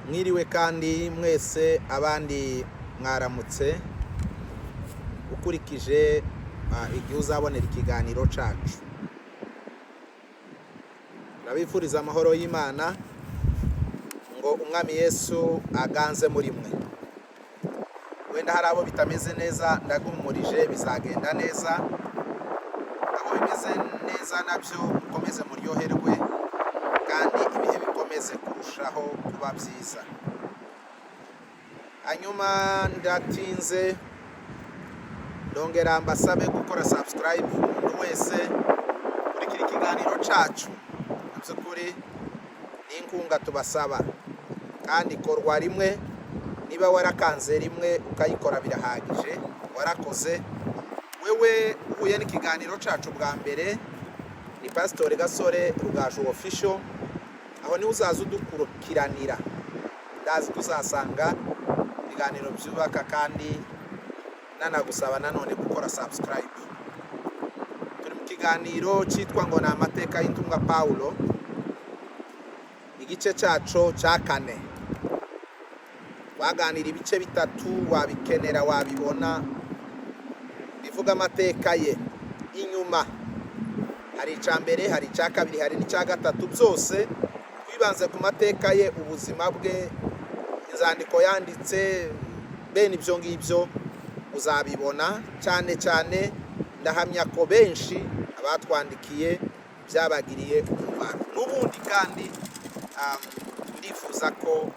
Mwiriwe kandi mwese, abandi mwaramutse, ukurikije igihe uzabonera ikiganiro cyacu. Turabifuriza amahoro y'Imana, ngo Umwami Yesu aganze muri mwe. Wenda hari abo bitameze neza, ndaguhumurije, bizagenda neza. Abo bimeze neza nabyo, mukomeze muryoherwe kandi ibihe bikomeze kurushaho kuba byiza. Hanyuma ndatinze, ndongera mbasabe gukora subscribe, umuntu wese kurikira ikiganiro cyacu. Mu by'ukuri ni inkunga tubasaba kandi ikorwa rimwe. Niba warakanze rimwe ukayikora, birahagije, warakoze. Wewe uhuye n'ikiganiro cyacu bwa mbere, ni Pasitori Gasore Rugaju Official. Aho niho uzaza udukurikiranira. Ndazi ko uzasanga ibiganiro byubaka, kandi nanagusaba nanone gukora subscribe. Turi mu kiganiro cyitwa ngo ni amateka y'intumwa Pawulo, igice cyaco cya kane. Waganira ibice bitatu, wabikenera wabibona, bivuga amateka ye. Inyuma hari icya mbere, hari icya kabiri, hari n'icya gatatu. Byose twibanze ku mateka ye, ubuzima bwe, inzandiko yanditse, bene ibyo ngibyo uzabibona. Cyane cyane ndahamya ko benshi abatwandikiye byabagiriye umumaro. N'ubundi kandi ndifuza ko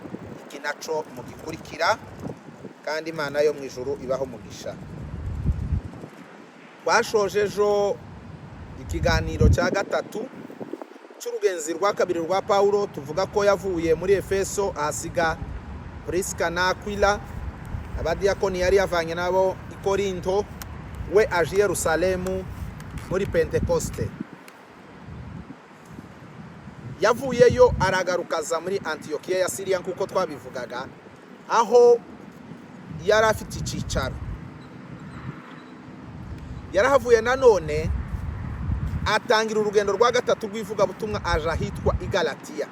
iki naco mugikurikira, kandi Imana yo mu ijuru ibaho umugisha. Twashoje ejo ikiganiro cya gatatu cy'urugenzi rwa kabiri rwa Pawulo, tuvuga ko yavuye muri Efeso, ahasiga Purisika na Akwila, abadiyakoni yari yavanye nabo i Korinto. We aje i Yerusalemu muri Pentekoste. Yavuyeyo aragaruka, aza muri Antiyokiya ya Siriya, nk'uko twabivugaga, aho yari afite icyicaro. Yarahavuye nanone atangira urugendo rwa gatatu rw'ivugabutumwa, aje ahitwa i Galatiya.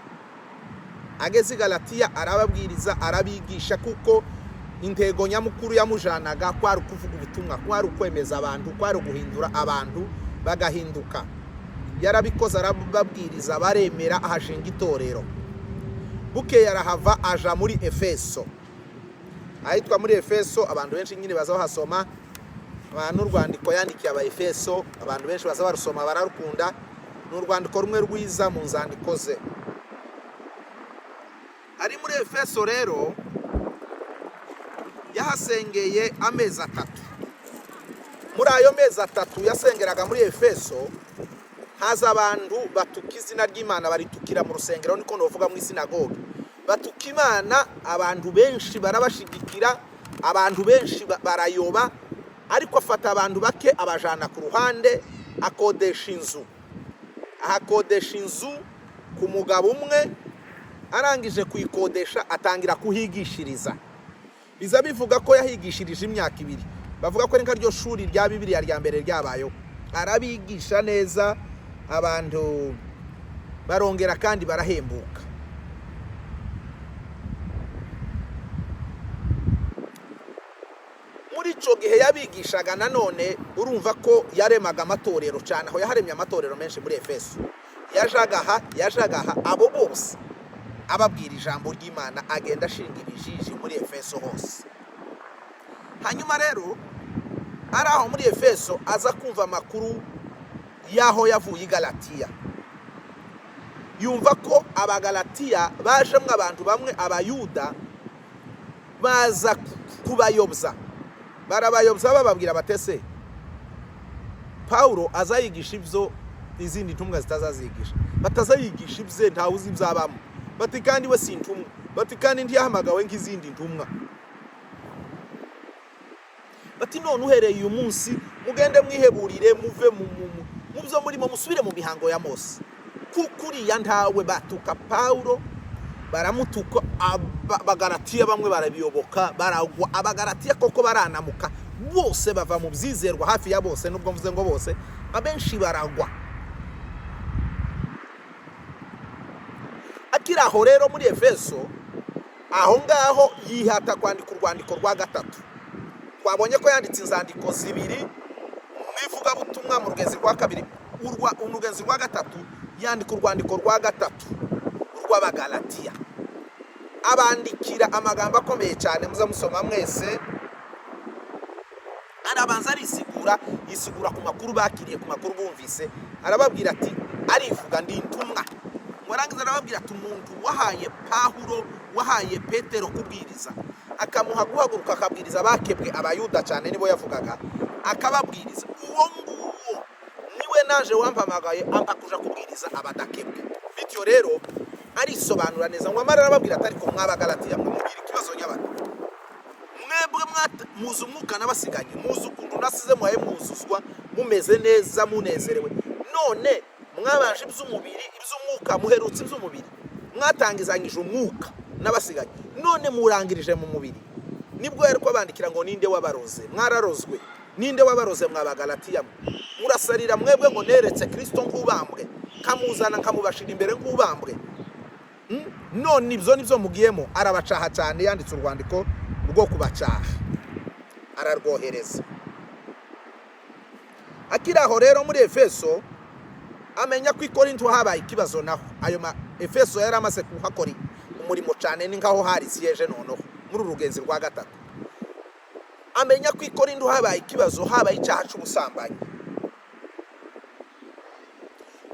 Ageze i Galatiya arababwiriza, arabigisha, kuko intego nyamukuru yamujanaga kwari ukuvuga ubutumwa, kwari ukwemeza abantu, kwari uguhindura abantu bagahinduka. Yarabikoze, arababwiriza, baremera, ahashinga itorero. Bukeye arahava, aja muri Efeso. Ahitwa muri Efeso, abantu benshi nyine baza bahasoma abantu urwandiko yandikiye aba Efeso. Abantu benshi baza barusoma, bararukunda. Ni urwandiko rumwe rwiza mu nzandiko ze. Ari muri Efeso rero yahasengeye amezi 3. Muri ayo mezi 3 yasengeraga muri Efeso, haza abantu batuka izina ry'Imana, baritukira mu rusengero, niko novuga, mu isinagoge batuka Imana. Abantu benshi barabashigikira, abantu benshi barayoba. Ariko afata abantu bake, abajana ku ruhande, akodesha inzu. Ahakodesha inzu ku mugabo umwe. Arangije kuyikodesha, atangira kuhigishiriza. Biza bivuga ko yahigishirije imyaka 2. Bavuga ko ari nka ryo shuri rya Bibiliya rya mbere ryabayeho. Arabigisha neza, abantu barongera kandi barahembuka. Muri icyo gihe yabigishaga nanone, urumva ko yaremaga amatorero cyane. Aho yaharemye amatorero menshi muri Efeso. Yajaga aha, yajaga aha, abo bose ababwira ijambo ry'Imana, agenda ashinga ibijiji muri Efeso hose. Hanyuma rero ari aho muri Efeso, aza kumva amakuru y'aho yavuye i Galatiya. Yumva ko Abagalatiya bajemo abantu bamwe, Abayuda, baza kubayobya. Barabayobya, bababwira batese Pawulo azayigisha ibyo izindi ntumwa zitazazigisha, batazayigisha ibye, ntawe uzi ibyabamo. Bati kandi we si intumwa, bati kandi ntiyahamagawe nk'izindi ntumwa. Bati none uhereye uyu munsi mugende mwiheburire, muve mu byo murimo, musubire mu mihango ya Mose, kuko uriya ntawe. Batuka Pawulo, baramutuka. Abagalatiya bamwe barabiyoboka, baragwa. Abagalatiya koko baranamuka, bose bava mu byizerwa, hafi ya bose, nubwo mvuze ngo bose, abenshi baragwa. Akiri aho rero muri Efeso, Aho ngaho yihata kwandika urwandiko rwa gatatu. Twabonye ko yanditse inzandiko zibiri mu ivugabutumwa mu rugenzi rwa kabiri, urugenzi rwa gatatu yandika urwandiko rwa gatatu rw'Abagalatiya, abandikira amagambo akomeye cyane muza musoma mwese. Arabanza arisigura, yisigura ku makuru bakiriye, ku makuru bumvise. Arababwira ati, arivuga, "Ndi intumwa." Ngo arangiza arababwira ati, "Umuntu wahaye Pawulo, wahaye Petero kubwiriza, akamuha guhaguruka akabwiriza abakebwe, Abayuda cyane nibo yavugaga, akababwiriza, uwo nguwo niwe naje wampamagaye ampa kuja kubwiriza abadakebwe." Bityo rero arisobanura neza. Ngo amara arababwira ati, "Ariko mw'Abagalatiya mwe, mubwira ikibazo nyabana mwebwe, muzi umwuka nabasiganye, muzi ukuntu nasize muhaye mwuzuzwa, mumeze neza, munezerewe. None mwabanje iby'umubiri, iby'umwuka, muherutse iby'umubiri. Mwatangizanyije umwuka n'abasiganye, none murangirije mu mubiri." Nibwo yari kubandikira ngo, "Ninde wabaroze? Mwararozwe. Ninde wabaroze mw'Abagalatiya mwe? Murasarira mwebwe ngo neretse Kirisito nk'ubambwe, nkamuzana nkamubashira imbere nk'ubambwe. None ibyo nibyo mugiyemo." Arabacaha cyane. Yanditse urwandiko rwo kubacaha, ararwohereza. Akiri aho rero muri Efeso, amenya ko i Korinto habaye ikibazo naho. Ayo ma Efeso yari amaze kuhakora umurimo cyane, ni nkaho hari siège. Noneho muri uru rugenzi rwa gatatu amenya ko i Korinto habaye ikibazo, habaye icyaha cy'ubusambanyi.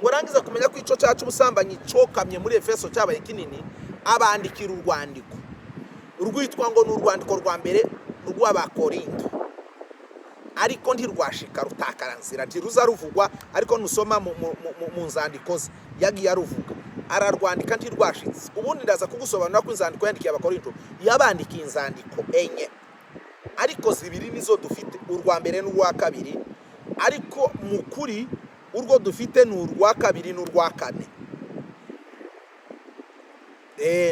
Ngo arangiza kumenya ko icyo cyaha cy'ubusambanyi cyokamye muri Efeso, cyabaye kinini, abandikira urwandiko rwitwa ngo ni urwandiko rwa mbere rw'Abakorinto, ariko ntirwashika, rutakara nzira, ntiruza ruvugwa. Ariko nusoma mu nzandiko ze yagiye aruvuga, ararwandika, ntirwashitse. Ubundi ndaza kugusobanurira ko inzandiko yandikiye Abakorinto, yabandikiye inzandiko enye, ariko zibiri nizo dufite, urwa mbere n'urwa kabiri. Ariko mu kuri urwo dufite ni urwa kabiri n'urwa kane.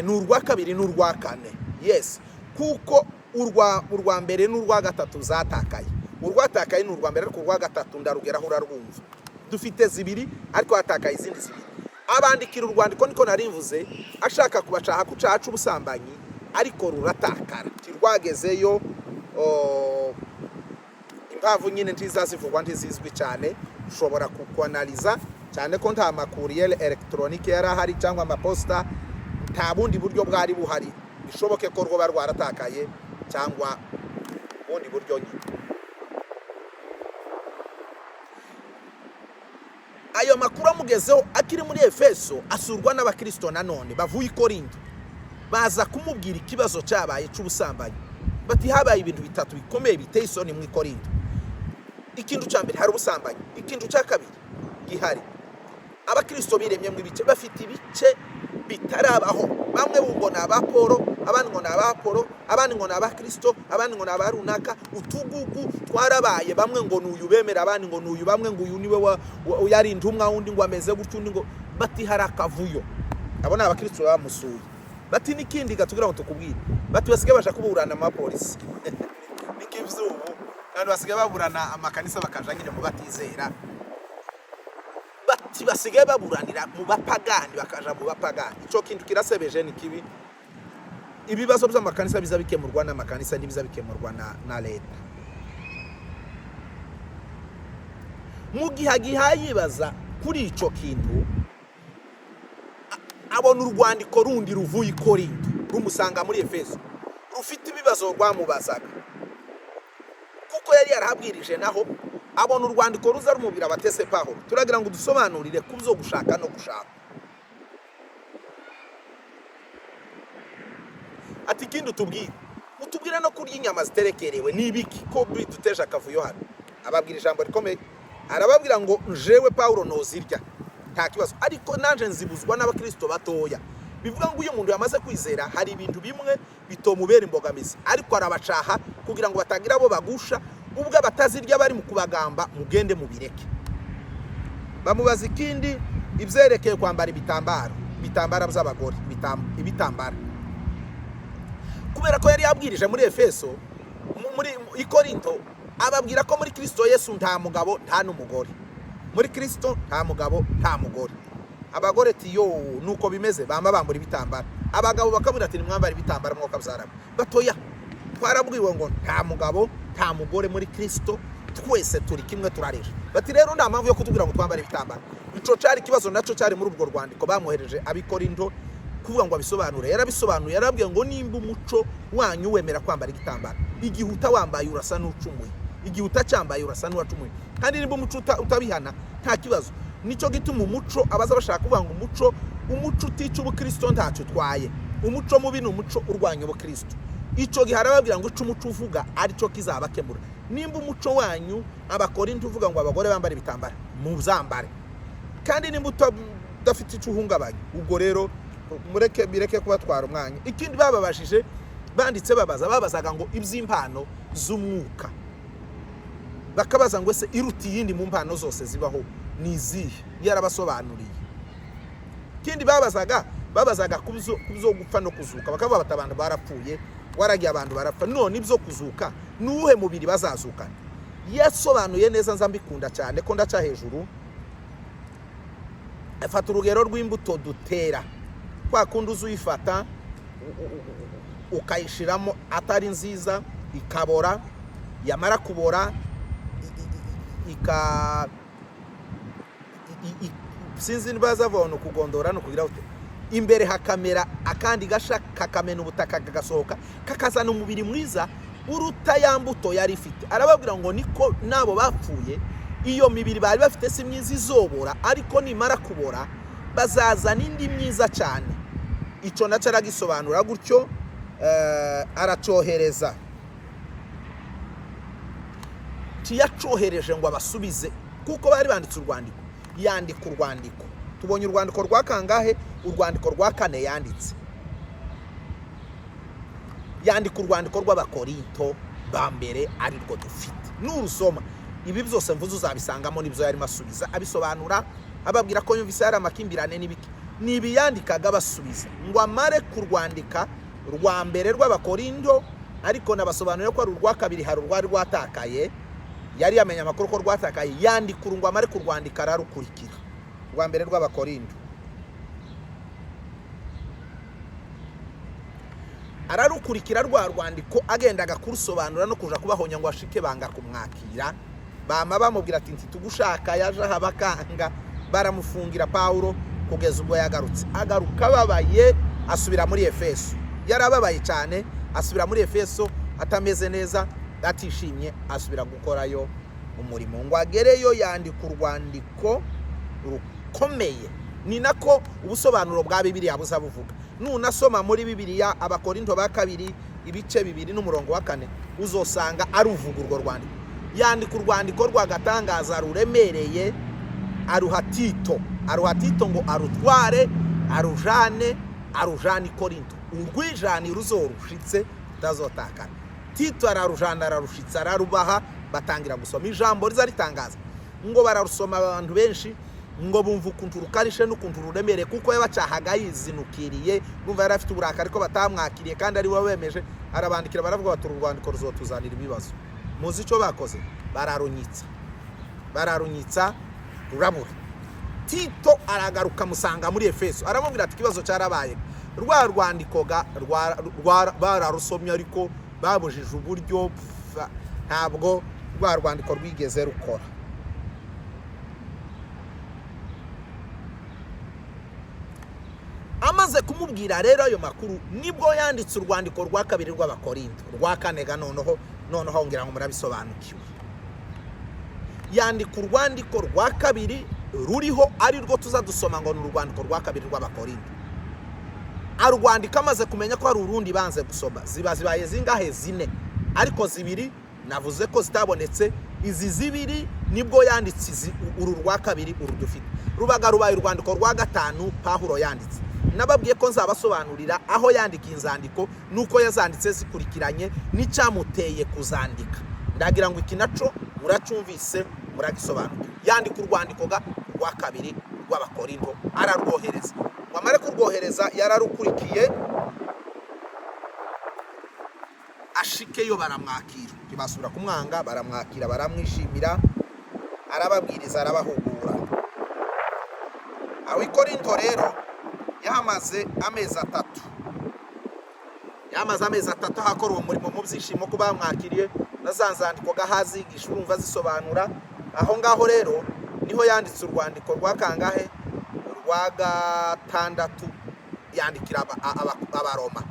Ni urwa kabiri n'urwa kane, yes, kuko urwa mbere n'urwa gatatu zatakaye. Urwatakaye ni urwa mbere, ariko urwa gatatu ndarugeraho urarwumva. Dufite zibiri, ariko hatakaye izindi zibiri. Abandikira urwandiko, niko nari mvuze, ashaka kubacaha ku cyaha cy'ubusambanyi, ariko ruratakara, ntirwagezeyo. Impamvu nyine ntizazivugwa, ntizizwi cyane. Ushobora kukwanaliza cyane ko nta ma courrier électronique yari ahari cyangwa amaposita, nta bundi buryo bwari buhari. Bishoboke ko rwoba rwaratakaye cyangwa ubundi buryo nyine. Ayo makuru amugezeho akiri muri Efeso, asurwa n'abakirisito nanone bavuye i Korinto, baza kumubwira ikibazo cyabaye cy'ubusambanyi. Bati, "Habaye ibintu bitatu bikomeye biteye isoni mu Korinto. Ikintu cya mbere, hari ubusambanyi. Ikintu cya kabiri gihari, abakirisito biremye mu ibice, bafite ibice bitarabaho. Bamwe ngo ni aba Polo, abandi ngo ni aba Apolo, abandi ngo ni aba Kirisito, abandi ngo ni aba runaka. Utugugu twarabaye. Bamwe ngo ni uyu bemera, abandi ngo ni uyu, bamwe ngo uyu niwe yari intumwa, undi ngo ameze gutyo, undi ngo." Bati, "Hari akavuyo." Abo ni abakirisito bamusuye. Bati, "N'ikindi gatubwira ngo tukubwire," bati, "basigaye baja kuburana amapolisi." Niko ivy'ubu abantu basigaye baburana amakanisa, bakaja nyine mu batizera. Bati, "Basigaye baburanira mu bapagani, bakaja mu bapagani. Ico kintu kirasebeje, ni kibi." Ibibazo by'amakanisa biza bikemurwa n'amakanisa, ntibiza bikemurwa na leta. Mu gihe agihaye yibaza kuri ico kintu, abona urwandiko rundi ruvuye i Korinto rumusanga muri Efeso, rufite ibibazo rwamubazaga, kuko yari yarahabwirije naho. Abona urwandiko ruza rumubwira, batese Pawulo, "Turagira ngo dusobanurire ku byo gushaka no gushaka." Ati, "Ikindi utubwire, utubwire no kurya inyama ziterekerewe ni ibiki, ko biduteje akavuyo hano?" Ababwira ijambo rikomeye, arababwira ngo, "Njewe Pawulo nozirya nta kibazo, ariko nanje nzibuzwa n'abakirisito batoya." Bivuga ngo iyo umuntu yamaze kwizera, hari ibintu bimwe bitomubera imbogamizi. Ariko arabacaha kugira ngo batagira abo bagusha ubwo abatazirya bari mu kubagamba, mugende mubireke. Bamubaza ikindi, ibyerekeye kwambara ibitambaro, ibitambara by'abagore, ibitambara, kubera ko yari yabwirije muri Efeso, muri i Korinto, ababwira ko muri Kristo Yesu nta mugabo nta n'umugore, muri Kristo nta mugabo nta mugore. Abagore ati yo nuko bimeze, bamba bambura ibitambaro. Abagabo bakabwira ati nimwambare ibitambaro mwuka byaraba batoya. Twarabwiwe ngo nta mugabo nta mugore muri Kristo, twese turi kimwe, turaresha. Bati rero nta mpamvu yo kutubwira ngo twambare ibitambaro. Ico cari ikibazo naco cyari muri urwo rwandiko bamwohereje abikorinto kuvuga ngo abisobanure. Yarabisobanuye, yarabwiye ngo nimba umuco wanyu wemera kwambara igitambaro, igihe utawambaye urasa n'ucumuye, igihe utacyambaye urasa n'uwacumuye, kandi nimba umuco utabihana nta kibazo. Nicyo gituma umuco abaza bashaka kuvuga ngo umuco utica ubukristo ntacyo utwaye, umuco mubi ni umuco urwanya ubukristo. Icyo gihe arababwira ngo ico umuco uvuga aricyo kizabakemura. Nimba umuco wanyu abakorinto uvuga ngo abagore bambare ibitambaro, muzambare, kandi nimba udafite icyo uhungabanya, ubwo rero mureke bireke kubatwara umwanya. Ikindi bababajije banditse babaza, babazaga ngo iby'impano z'umwuka, bakabaza ngo ese iruta iyindi mu mpano zose zibaho ni izihe? Yarabasobanuriye. Ikindi babazaga ku byo gupfa no kuzuka, bakavuga bati abantu barapfuye, waragiye abantu barapfa, none ibyo kuzuka ni uwuhe mubiri bazazukana? Yasobanuye neza, nza mbikunda cyane ko ndaca hejuru. Afata urugero rw'imbuto dutera, kwa kundi uza uyifata ukayishiramo atari nziza ikabora, yamara kubora sinzi niba zavuga ngo kugondora ni ukugira ute, imbere hakamera akandi gasha kakamena ubutaka kagasohoka kakazana umubiri mwiza uruta ya mbuto yari ifite. Arababwira ngo niko n'abo bapfuye iyo mibiri bari bafite si myiza izobora, ariko nimara kubora bazazana indi myiza cyane. Icyo nacyo aragisobanura gutyo, aracyohereza. Ntiyacohereje ngo abasubize kuko bari banditse urwandiko, yandika urwandiko. Tubonye urwandiko rwa kangahe? Urwandiko rwa kane yanditse. Yandika urwandiko rw'abakorinto ba mbere arirwo dufite. Nurusoma ibi byose mvuze uzabisangamo, nibyo yarimo asubiza abisobanura, ababwira ko yumvise hari amakimbirane n'ibiki. Ni ibiyandikaga basubiza ngo amare kurwandika rwa mbere rw'abakorinto, ariko nabasobanuriye ko ari urwa kabiri, hari urwari rwatakaye, yari yamenye amakuru ko rwatakaye, yandika uru ngo amare kurwandika ararukurikira, rwa mbere rw'abakorinto ararukurikira rwa rwandiko, agendaga kurusobanura no kuja kubahonya ngo ashike banga kumwakira. Bama bamubwira ati ntitugushaka, yaje aha bakanga, baramufungira Pawulo kugeza ubwo yagarutse. Agaruka ababaye, asubira muri Efeso. Yarababaye cyane, asubira muri Efeso atameze neza, atishimye, asubira gukorayo umurimo. Ngo agereyo yandika urwandiko rukomeye. Ni nako ubusobanuro bwa Bibiliya buza buvuga. Nunasoma muri Bibiliya Abakorinto ba kabiri ibice 2 n'umurongo wa 4, uzosanga aruvuga urwo rwandiko. Yandika urwandiko rw'agatangaza ruremereye, aruha Tito, aruha Tito ngo arutware, arujane, arujane i Korinto, urwijane ruzorushitse rutazotakara. Tito ararujana, ararushitsa, ararubaha, batangira gusoma ijambo riza ritangaza ngo bararusoma abantu benshi ngo bumva ukuntu rukarishe n'ukuntu ruremereye, kuko yabacahaga yizinukiriye, bumva yari afite uburakari ko batamwakiriye kandi ari we wemeje. Arabandikira baravuga bati uru rwandiko ruzotuzanira ibibazo. Muzi icyo bakoze? Bararunyitsa, bararunyitsa rurabura. Tito aragaruka amusanga muri Efeso, aramubwira ati ikibazo cyarabaye, rwa rwandiko bararusomye ariko babujije uburyo, ntabwo rwa rwandiko rwigeze rukora. Amaze kumubwira rero ayo makuru, nibwo yanditse urwandiko rwa kabiri rw'abakorinto, rwa kane ga noneho ngira ngo murabisobanukiwe. Yandika urwandiko rwa kabiri ruriho ari rwo tuzadusoma ngo ni urwandiko rwa kabiri rw'abakorinto. Arwandika amaze kumenya ko hari urundi banze gusoma. Ziba zibaye zingahe? 4, ariko 2 navuze ko zitabonetse. Izi 2 nibwo yanditse uru rwa kabiri uru dufite. Rubaga rubaye urwandiko rwa 5 Pawulo yanditse. Nababwiye ko nzabasobanurira aho yandikiye inzandiko nuko yazanditse zikurikiranye n'icyamuteye kuzandika. Ndagira ngo iki naco muracyumvise, muragisobanukiwe. Yandika urwandiko rwa kabiri rw'abakorinto ararwohereza. Ngo amare kurwohereza yararukurikiye, ashikeyo baramwakira, ntibasubira kumwanga, baramwakira, baramwishimira, arababwiriza, arabahugura. Aho i Korinto rero yahamaze amezi 3, yamaze amezi 3 ahakora uwo murimo mu byishimo ko bamwakiriye, na za nzandiko gahazigisha urumva zisobanura. Aho ngaho rero niho yanditse urwandiko rwa kangahe? Rwa 6, yandikira Abaroma.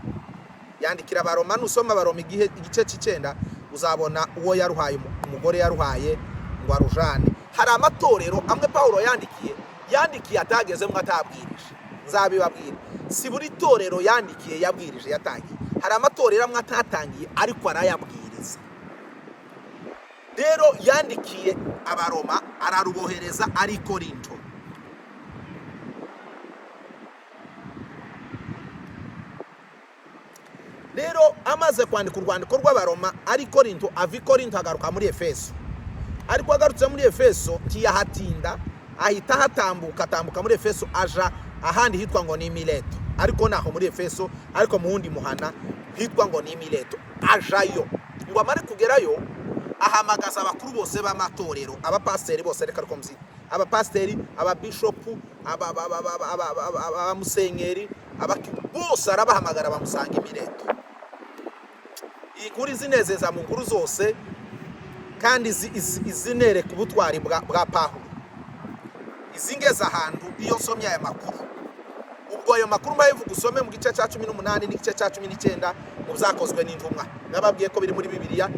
Yandikira Abaroma. Nusoma Abaroma igice cy'icenda uzabona uwo yaruhaye, umugore yaruhaye ngo arujane. Hari amatorero amwe Pawulo yandikiye atagezemo atabwirije, nzabibabwira. Si buri torero yandikiye yabwirije yatangiye. Hari amatorero amwe atatangiye ariko arayabwiriza. Rero yandikiye Abaroma ararubohereza ari Korinto. Rero amaze kwandika urwandiko rw'Abaroma ari Korinto, ava i Korinto agaruka muri Efeso. Ariko agarutse muri Efeso ntiyahatinda, ahita ahatambuka, atambuka muri Efeso aja ahandi hitwa ngo ni Mileto, ariko naho muri Efeso, ariko mu wundi muhana hitwa ngo ni Mileto, ajayo. Ngo amare kugerayo ahamagaza abakuru bose b'amatorero, abapasiteri bose, reka ariko mbyite abapasiteri, ababishopu, abamusenyeri, bose arabahamagara, bamusanga i Mileto. Iyi nkuru izinezeza mu nkuru zose kandi izinereka ubutwari bwa Pawulo. Izingeza ahantu iyo nsomye aya makuru, ubwo ayo makuru mbayivuga usome mu gice cya 18 n'igice cya 19 mu byakozwe n'intumwa. Nababwiye ko biri muri Bibiliya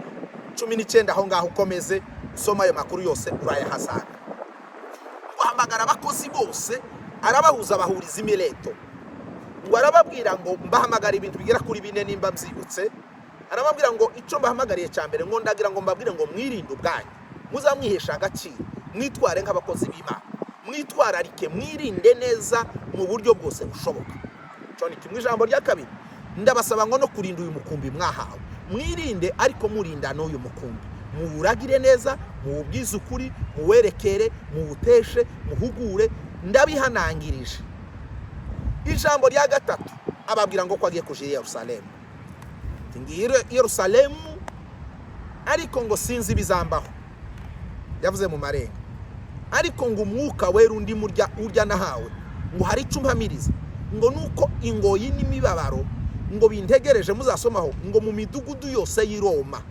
19, aho ngaho ukomeze usoma ayo makuru yose urayahasanga. Guhamagara abakozi bose arabahuza, bahuriza i Mileto. Ngo arababwira ngo mbahamagara ibintu bigera kuri 4 nimba mbyibutse. Arababwira ngo icyo mbahamagariye cya mbere, ngo ndagira ngo mbabwire ngo mwirinde ubwanyu, muzamwihesha agaciro, mwitware nk'abakozi b'Imana, mwitwararike, mwirinde neza mu buryo bwose bushoboka. Cyo ni kimwe. Ijambo rya kabiri, ndabasaba ngo no kurinda uyu mukumbi mwahawe, mwirinde ariko murinda n'uyu mukumbi, muwuragire neza, muwubwize ukuri, muwerekere, muwuteshe, muhugure, ndabihanangirije. Ijambo rya gatatu ababwira ngo ko agiye kuja i Yerusalemu. Ngiye i Yerusalemu ariko ngo sinzi ibizambaho, yavuze mu marenga, ariko ngo umwuka wera undi murya urya nahawe ngo hari icyo umpamiriza, ngo nuko ingoyi n'imibabaro ngo bintegereje. Muzasomaho ngo mu midugudu yose y'i Roma,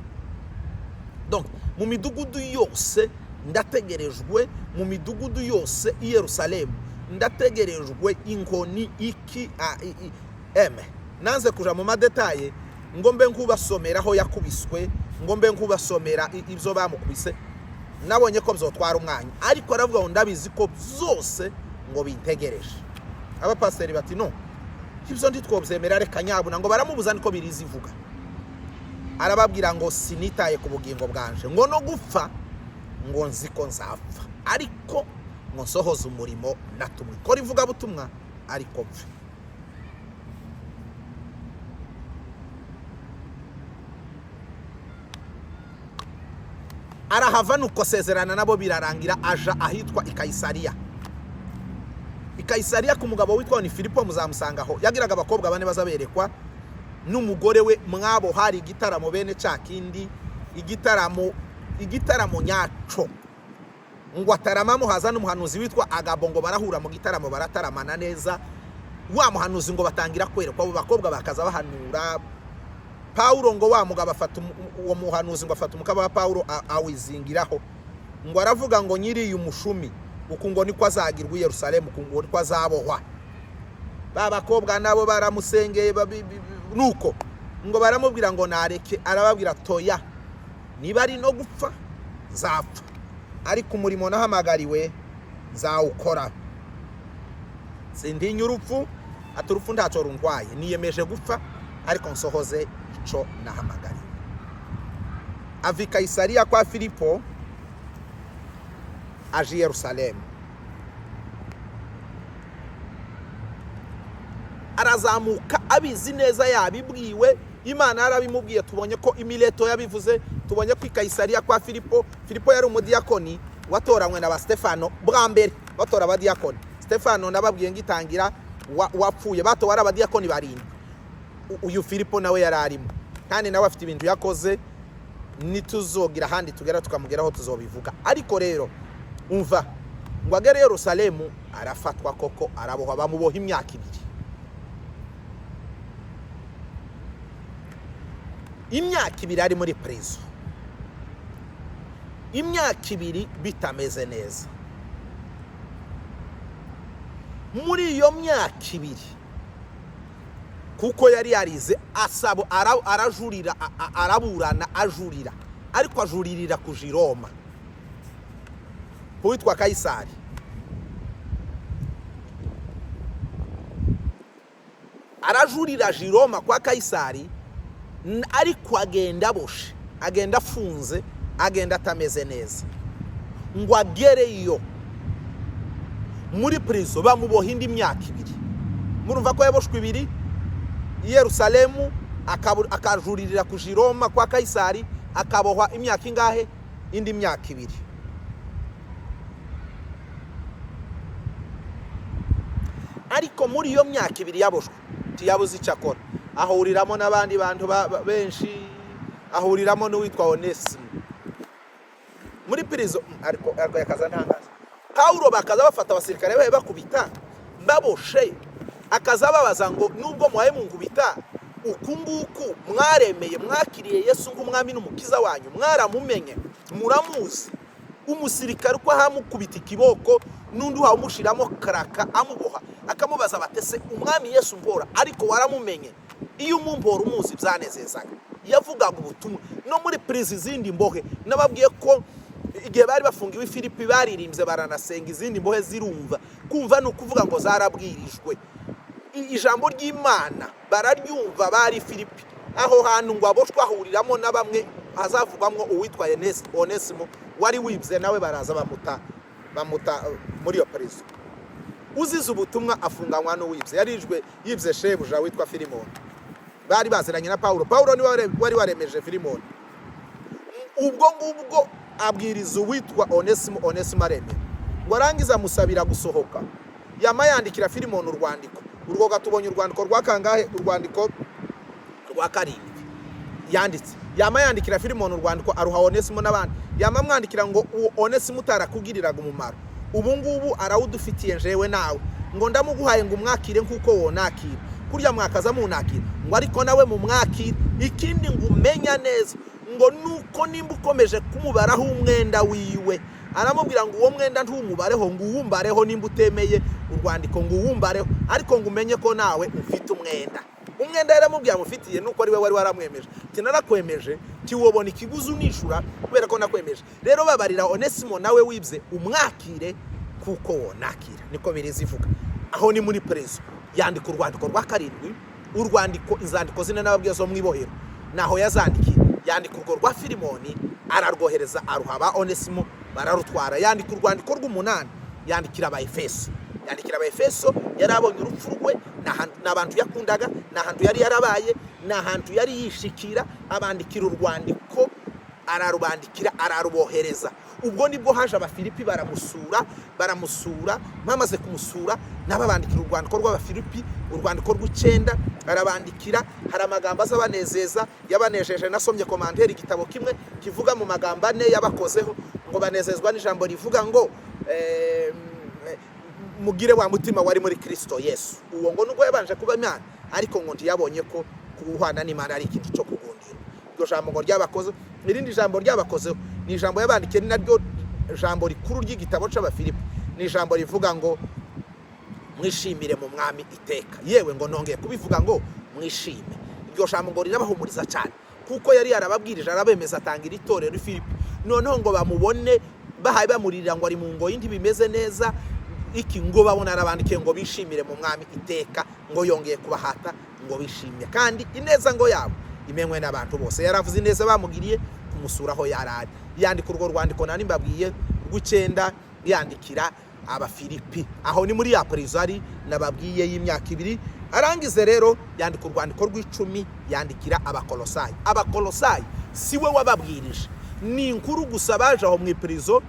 donc mu midugudu yose ndategerejwe, mu midugudu yose i Yerusalemu ndategerejwe inkoni iki a i, i, m. Nanze kuja mu madetaye ngo mbe nkubasomera aho yakubiswe, ngo mbe nkubasomera ibyo bamukubise, nabonye ko byotwara umwanya. Ariko aravuga ngo ndabizi ko byose ngo bintegereje. Abapasiteri bati no, ibyo ntitwobyemera, reka nyabuna. Ngo baramubuza, niko birizi ivuga. Arababwira ngo sinitaye ku bugingo bwanje, ngo no gupfa ngo nzi ko nzapfa, ariko ngo nsohoze umurimo natumwe, kora ivugabutumwa ariko mpfe. Arahava nuko sezerana nabo birarangira, aja ahitwa i Kayisariya. I Kayisariya ku mugabo witwa ni Filipo, muzamusangaho. Yagiraga abakobwa 4 bazaberekwa n'umugore we. Mwabo hari igitaramo bene cya kindi, igitaramo nyaco. Ngo ataramamo, haza n'umuhanuzi witwa Agabo, ngo barahura mu gitaramo barataramana neza. Wa muhanuzi ngo batangira kwerekwa, abo bakobwa bakaza bahanura. Pawulo ngo wa mugabo afata uwo muhanuzi ngo afata umukaba wa Pawulo awizingiraho, ngo aravuga ngo nyiri uyu mushumi uku ngo niko azagirwa i Yerusalemu, uku ngo niko azabohwa. Ba bakobwa nabo baramusengeye, nuko ngo baramubwira ngo nareke, arababwira toya, niba ari no gupfa nzapfa, ariko umurimo nahamagariwe nzawukora. Sintinya urupfu, ati urupfu ntacyo runtwaye, niyemeje gupfa ariko nsohoze ico nahamagariwe. Ava i Kayisariya kwa Filipo aje i Yerusalemu. Arazamuka abizi neza, yabibwiwe, Imana yarabimubwiye. Tubonye ko i Mileto yabivuze, tubonye ko i Kayisariya kwa Filipo. Filipo yari umudiyakoni watoranywe na ba Stefano bwa mbere batora abadiyakoni. Stefano nababwiye ngitangira wapfuye, batowe ari abadiyakoni 7. Uyu Filipo nawe yari arimo, kandi nawe afite ibintu yakoze, nituzogira ahandi tugera tukamugeraho tuzobivuga. Ariko rero umva ngo agere Yerusalemu Arafatwa koko, arabohwa, bamuboha imyaka 2. Imyaka 2 ari muri prison, imyaka 2 bitameze neza. Muri iyo myaka 2 kuko yari yarize, asaba, arajurira, araburana, ajurira, ariko ajuririra kuja i Roma uwitwa Kayisari. Arajurira aja i Roma kwa Kayisari, ariko agenda aboshe, agenda afunze, agenda atameze neza. Ngo agereyo muri prison bamuboha indi myaka 2. Murumva ko yaboshwe 2 i Yerusalemu, akajuririra kuja i Roma kwa Kayisari, akabohwa imyaka ingahe? Indi myaka 2. Ariko muri iyo myaka 2 yaboshwe ntiyabuze icyo akora, ahuriramo n'abandi bantu benshi, ahuriramo n'uwitwa Onesimo muri prison. Ariko yakaza ntangaza Pawulo, bakaza bafata abasirikare babe bakubita baboshe, akaza babaza ngo nubwo muhaye mungubita uku nguku, mwaremeye, mwakiriye Yesu nk'umwami n'umukiza wanyu, mwaramumenye, muramuzi. Umusirikare uko ahamukubita ikiboko n'undi uhamushiramo karaka amuboha, akamubaza batese umwami Yesu mbora, ariko waramumenye? Iyo umumbora umuzi byanezezaga. Yavugaga ubutumwa no muri prison izindi mbohe. Nababwiye ko igihe bari bafungiwe i Filipi baririmbye baranasenga, izindi mbohe zirumva. Kumva ni ukuvuga ngo zarabwirijwe ijambo ry'Imana, bararyumva bari Filipi. Aho hantu ngo aboshwe ahuriramo na bamwe, hazavugwamwo uwitwa Onesimo wari wibye, nawe baraza bamuta muri iyo prison. Uzize ubutumwa afunganywa n'uwibye, yarijwe yibye shebuja witwa Filimoni. Bari baziranye na Pawulo. Pawulo niwe wari waremeje Filimoni. Ubwo ngubwo abwiriza uwitwa Onesimo, Onesimo aremera, ngo arangize amusabira gusohoka. Yama yandikira Filimoni urwandiko. Urwo gatubonye urwandiko rwa kangahe? Urwandiko rwa 7 yanditse. Yama yandikira Filimoni urwandiko, aruha Onesimo n'abandi. Yama amwandikira ngo uwo Onesimo utarakugiriraga umumaro, ubu ngubu arawudufitiye njewe nawe, ngo ndamuguhaye ngo umwakire nk'uko wonakira kurya mwakaza munakira, ngo ariko nawe mumwakire. Ikindi ngo umenya neza ngo nuko nimba ukomeje kumubaraho umwenda wiwe, aramubwira ngo uwo mwenda ntumubareho, ngo uwumbareho nimba utemeye urwandiko, ngo uwumbareho, ariko ngo umenye ko nawe ufite umwenda. Umwenda yaramubwiye amufitiye nuko ari we wari waramwemeje. Ati narakwemeje, tiwobona ikiguzi unishura kubera ko nakwemeje. Rero babarira Onesimo nawe wibye, umwakire kuko wonakira. Niko biriza ivuga. Aho ni muri prison. Yandika urwandiko rwa 7, urwandiko inzandiko zine n'ababwiye zo mwibohero, naho yazandikiye. Yandika urwo rwa Filimoni ararwohereza, aruha ba Onesimo bararutwara. Yandika urwandiko rw'umunani, yandikira Abaefeso. Yandikira Abaefeso, yari abonye urupfu rwe, ni abantu yakundaga, ni ahantu yari yarabaye, ni ahantu yari yishikira. Abandikira urwandiko, ararubandikira, ararubohereza. Ubwo nibwo haje Abafilipi baramusura, bamaze kumusura nababandikira urwandiko rw'Abafilipi, urwandiko rw'icenda arabandikira. Hari amagambo azabanezeza, yabanejeje. Nasomye commentaire igitabo kimwe kivuga mu magambo 4 yabakozeho, ngo banezezwa n'ijambo rivuga ngo mugire wa mutima wari muri Kristo Yesu. Uwo ngo nubwo yabanje kuba Imana, ariko ngo ntiyabonye ko kuhwana n'Imana ari ikintu cyo kugundira. Iryo jambo ngo ryabakoze. Irindi jambo ryabakozeho ni ijambo yabandikiye, ni naryo jambo rikuru ry'igitabo c'Abafilipi, ni ijambo rivuga ngo mwishimire mu mwami iteka. Yewe ngo nongeye kubivuga ngo mwishime. Iryo jambo ngo rirabahumuriza cyane, kuko yari yarababwirije arabemeza, atanga iri torero i Filipi. Noneho ngo bamubone bahaye bamuririra ngo ari mu ngoyi ntibimeze neza iki, ngo babona arabandikiye ngo bishimire mu mwami iteka, ngo yongeye kubahata ngo bishimye, kandi ineza ngo yabo imenywe n'abantu bose. Yaravuze ineza bamugiriye kumusura aho yarari. Yandika urwo rwandiko nari mbabwiye rw'icenda, yandikira Abafilipi. Aho ni muri ya prison ari nababwiye y'imyaka 2. Arangize rero yandika urwandiko rw'icumi, yandikira Abakolosayi. Abakolosayi si we wababwirije, ni inkuru gusa baje aho mu prison.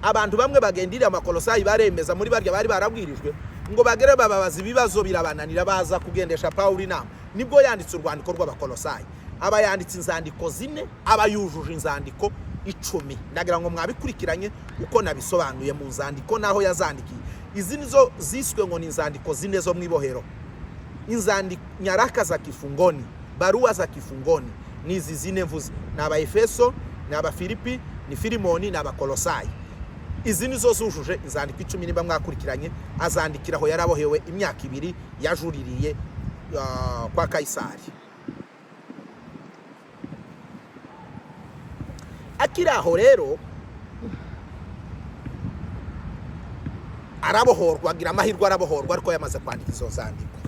Abantu bamwe bagendira Amakolosayi baremeza muri barya bari barabwirijwe, ngo bagere bababaza ibibazo birabananira, baza kugendesha Pawulo inama. Nibwo yanditse urwandiko rw'Abakolosayi. Aba yanditse inzandiko 4, aba yujuje inzandiko 10. Ndagira ngo mwabikurikiranye uko nabisobanuye mu nzandiko naho yazandikiye. Izi nizo ziswe ngo ni inzandiko zine zo mu ibohero, nyaraka za kifungoni, barua za kifungoni. Ni izi zine mvuze: ni Abaefeso, ni Abafilipi, ni Filimoni, ni Abakolosayi. Izi nizo zujuje inzandiko 10. Niba mwakurikiranye, azandikira aho yarabohewe imyaka 2 yajuririye kwa Kayisari. Akiri aho rero arabohorwa, agira amahirwe arabohorwa, ariko yamaze kwandika izo nzandiko.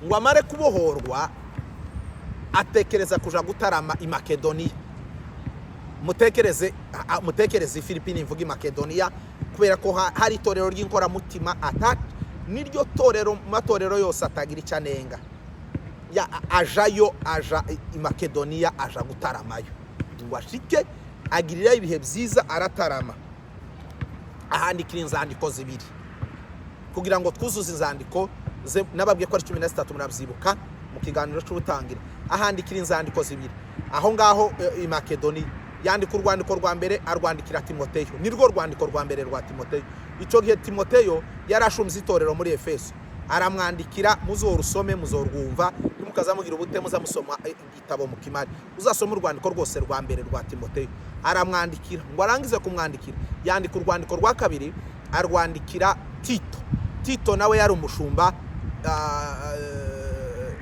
Ngo amare kubohorwa, atekereza kuja gutarama i Makedoniya. Mutekereze Filipini, imvuga i Makedoniya kubera ko hari itorero ry'inkoramutima, niryo torero mu matorero yose atagira icyo anenga. Ajayo, aja i Makedoniya, aja gutaramayo ngo ashike agirirayo ibihe byiza, aratarama, ahandikira inzandiko zibiri kugira ngo twuzuze inzandiko. Nababwiye ko ari 13, murabyibuka mu kiganiro cy'ubutangira. Ahandikira inzandiko zibiri aho ngaho i Makedoniya. Yandika urwandiko rwa mbere, arwandikira Timoteyo, nirwo rwandiko rwa mbere rwa Timoteyo. Icyo gihe Timoteyo yari ashumbye itorero muri Efeso, aramwandikira. Muzorusome, muzorwumva, ntimukazamugira ubute, muzamusoma igitabo mukimari, uzasome urwandiko rwose rwa mbere rwa Timoteyo. Aramwandikira, ngo arangize kumwandikira, yandika urwandiko rwa kabiri, arwandikira Tito. Tito nawe yari umushumba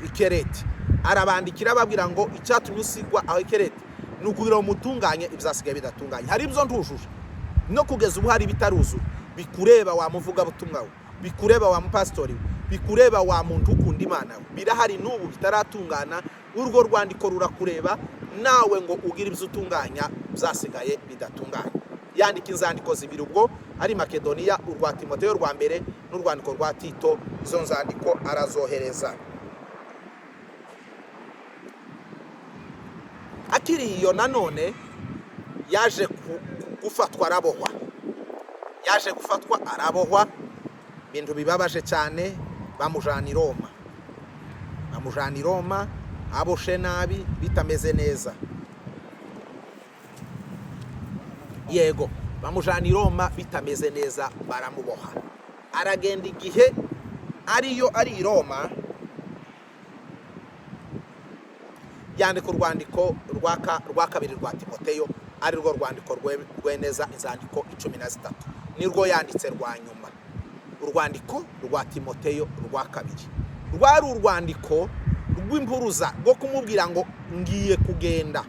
Ikereti. Arabandikira ababwira ngo icyatumye usigwa aho Ikereti ni ukugira ngo mutunganye ibyasigaye bidatunganye. Hari ibyo ntujuje, no kugeza ubu hari ibitaruzura. Bikureba wa muvugabutumwa we, bikureba wa mupasitori we, bikureba wa muntu ukunda Imana we, birahari n'ubu bitaratungana. Urwo rwandiko rurakureba nawe ngo ugire ibyo utunganya byasigaye bidatunganye. Yandika inzandiko zibiri ubwo ari Makedoniya, urwa Timoteyo rwa mbere n'urwandiko rwa Tito. Izo nzandiko arazohereza. Akiri iyo nanone yaje gufatwa arabohwa, yaje gufatwa arabohwa, ibintu bibabaje cyane. Bamujana i Roma, bamujana i Roma aboshe nabi, bitameze neza. Yego, bamujana i Roma bitameze neza, baramuboha, aragenda. Igihe ariyo ari i Roma, yandika urwandiko rwa kabiri rwa Timoteyo, ari rwo rwandiko rweneza inzandiko 13, nirwo yanditse rwa nyuma. Urwandiko rwa Timoteyo rwa kabiri rwari urwandiko rw'impuruza rwo kumubwira ngo ngiye kugenda.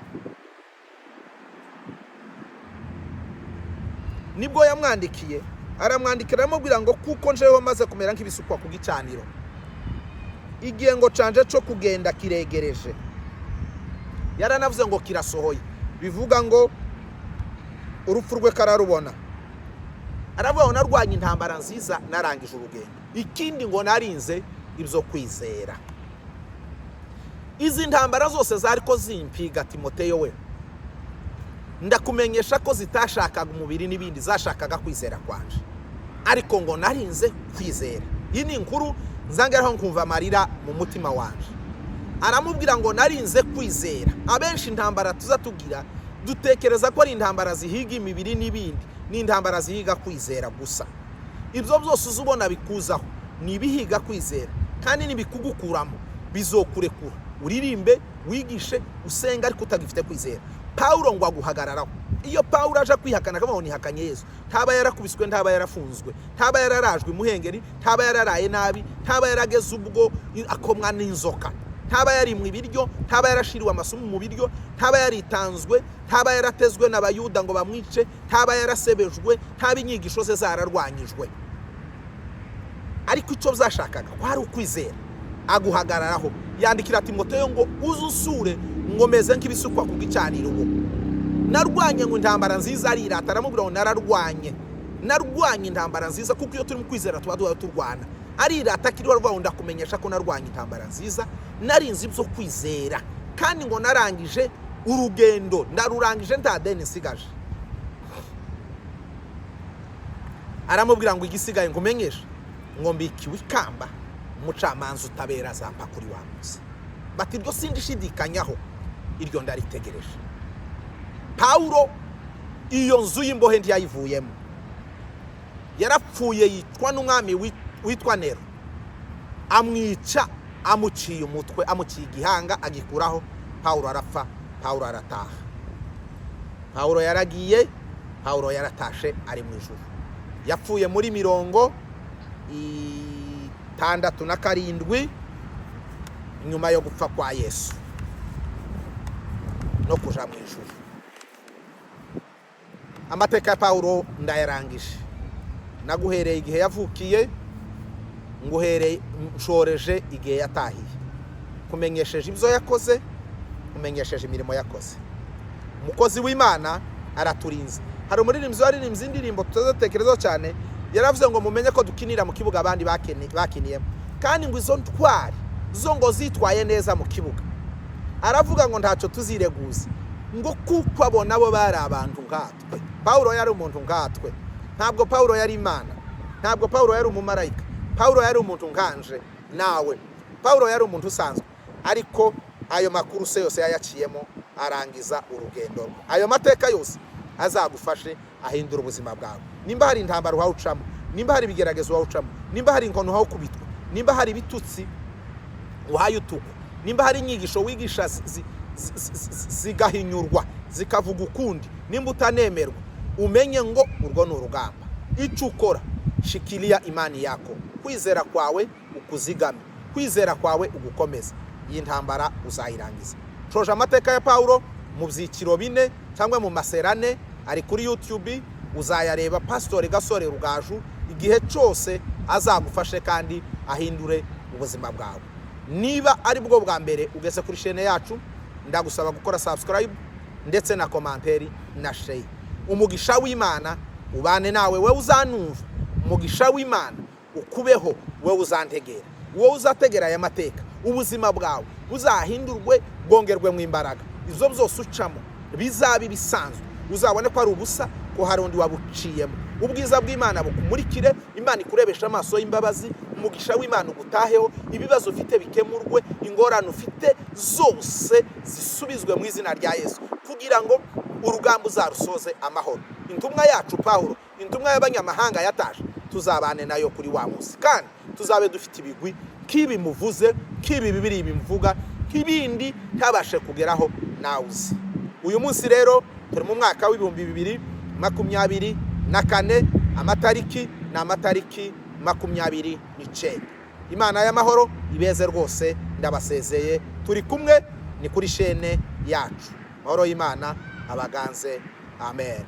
Nibwo yamwandikiye, aramwandikira, aramubwira ngo kuko njewe maze kumera nk'ibisukwa ku gicaniro, igihe ngo canje cyo kugenda kiregereje. Yaranavuze ngo kirasohoye, bivuga ngo urupfu rwe kararubona. Aravuga ngo narwanye intambara nziza, narangije urugendo, ikindi ngo narinze ibyo kwizera. Izi ntambara zose zari ko zimpiga, Timoteyo we, ndakumenyesha ko zitashakaga umubiri n'ibindi, zashakaga kwizera kwanje, ariko ngo narinze kwizera. Iyi ni inkuru nzangeraho nkumva amarira mu mutima wanje. Aramubwira ngo narinze kwizera. Abenshi intambara tuza tugira, dutekereza ko ari intambara zihiga imibiri n'ibindi, ni intambara zihiga kwizera gusa. Ibyo byose uza ubona bikuzaho ni ibihiga kwizera, kandi nibikugukuramo bizokurekura uririmbe, wigishe, usenga, ariko utagifite kwizera. Pawulo ngo aguhagararaho. Iyo Pawulo aje kwihakana akavuga ngo nihakanye Yesu, ntaba yarakubiswe, ntaba yarafunzwe, ntaba yararajwe imuhengeri, ntaba yararaye nabi, ntaba yarageze ubwo akomwa n'inzoka, ntaba yarimwe ibiryo, ntaba yarashiriwe amasomo mu biryo, ntaba yaritanzwe, ntaba yaratezwe n'Abayuda ngo bamwice, ntaba yarasebejwe, ntaba inyigisho ze zararwanyijwe. Ariko icyo byashakaga kwari ukwizera, aguhagararaho. Yandikira Timoteyo ngo uze usure, ngo meze nk'ibisukwa ku gicaniro ubu. Narwanye ngo intambara nziza, arirata, aramubwira ngo nararwanye, narwanye intambara nziza, kuko iyo turi mu kwizera tuba duhora turwana. Arirata akiriho, aravuga ngo ndakumenyesha ko narwanye intambara nziza, narinze ibyo kwizera, kandi ngo narangije urugendo, ndarurangije nta deni nsigaje. Aramubwira ngo igisigaye nkumenyeshe ngo mbikiwe ikamba, umucamanza utabera azampa kuri wa munsi. Bati iryo sindishidikanyaho, iryo ndaritegereje. Pawulo iyo nzu y'imbohe ntiyayivuyemo, Yarapfuye yicwa n'umwami witwa Nero, amwica amuciye umutwe, amuciye igihanga agikuraho. Pawulo arapfa, Pawulo arataha. Pawulo yaragiye, Pawulo yaratashe, ari mu ijuru. Yapfuye muri 67 nyuma yo gupfa kwa Yesu no kuja mu ijuru. Amateka ya Pawulo ndayarangije. Naguhereye igihe yavukiye, nguhereye nshoreje igihe yatahiye, kumenyesheje ibyo yakoze, kumenyesheje imirimo yakoze. Umukozi w'Imana araturinze. Hari umuririmbyi waririmbye indirimbo tutazatekerezaho cyane, yaravuze ngo mumenye ko dukinira mu kibuga abandi bakiniyemo, kandi ngo izo ntwari zo ngo zitwaye neza mu kibuga. Aravuga ngo ntacyo tuzireguza, ngo kuko abo nabo bari abantu nkatwe. Pawulo yari umuntu nkatwe. Ntabwo Pawulo yari Imana, ntabwo Pawulo yari umumarayika. Pawulo yari umuntu nkanje nawe. Pawulo yari umuntu usanzwe, ariko ayo makuru se yose yayaciyemo, arangiza urugendo rwe. Ayo mateka yose azagufashe ahindura ubuzima bwawe. Nimba hari intambara uhawucamo, nimba hari ibigeragezo uhawucamo, nimba hari inkono uhawukubitwa, nimba hari ibitutsi uhaye utukwa, nimba hari inyigisho wigisha zigahinyurwa zikavuga ukundi, nimba utanemerwa, umenye ngo urwo ni urugamba. Icyo ukora, shikilia imani yako, kwizera kwawe ukuzigame, kwizera kwawe ugukomeze. Iyi ntambara uzayirangiza. Nshoje amateka ya Pawulo mu byiciro bine cyangwa mu maserane ari kuri YouTube, uzayareba, Pasitori Gasore Rugaju, igihe cyose azagufashe kandi ahindure ubuzima bwawe. Niba ari bwo bwa mbere ugeze kuri chaîne yacu, ndagusaba gukora subscribe ndetse na commentaire na share. Umugisha w'Imana ubane nawe, wowe uzanumva. Umugisha w'Imana ukubeho, wowe uzantegera, wowe uzategera aya mateka. Ubuzima bwawe buzahindurwe, bwongerwe mu imbaraga. Izo byose ucamo bizaba ibisanzwe, uzabone ko ari ubusa, ko hari undi wabuciyemo. Ubwiza bw'Imana bukumurikire, Imana ikurebesha amaso y'imbabazi, umugisha w'Imana ugutaheho, ibibazo ufite bikemurwe, ingorane ufite zose zisubizwe mu izina rya Yesu, kugira ngo urugamba uzarusoze amahoro. Intumwa yacu Pawulo, intumwa y'abanyamahanga yataje, tuzabane nayo kuri wa munsi, kandi tuzabe dufite ibigwi nk'ibi muvuze, nk'ibi Bibiri bimuvuga, nk'ibindi ntabashe kugeraho nawe uzi. Uyu munsi rero turi mu mwaka w'2024, amatariki ni amatariki 29. Imana y'amahoro ibeze rwose. Ndabasezeye, turi kumwe, ni kuri chaîne yacu. Amahoro y'Imana abaganze. Amen.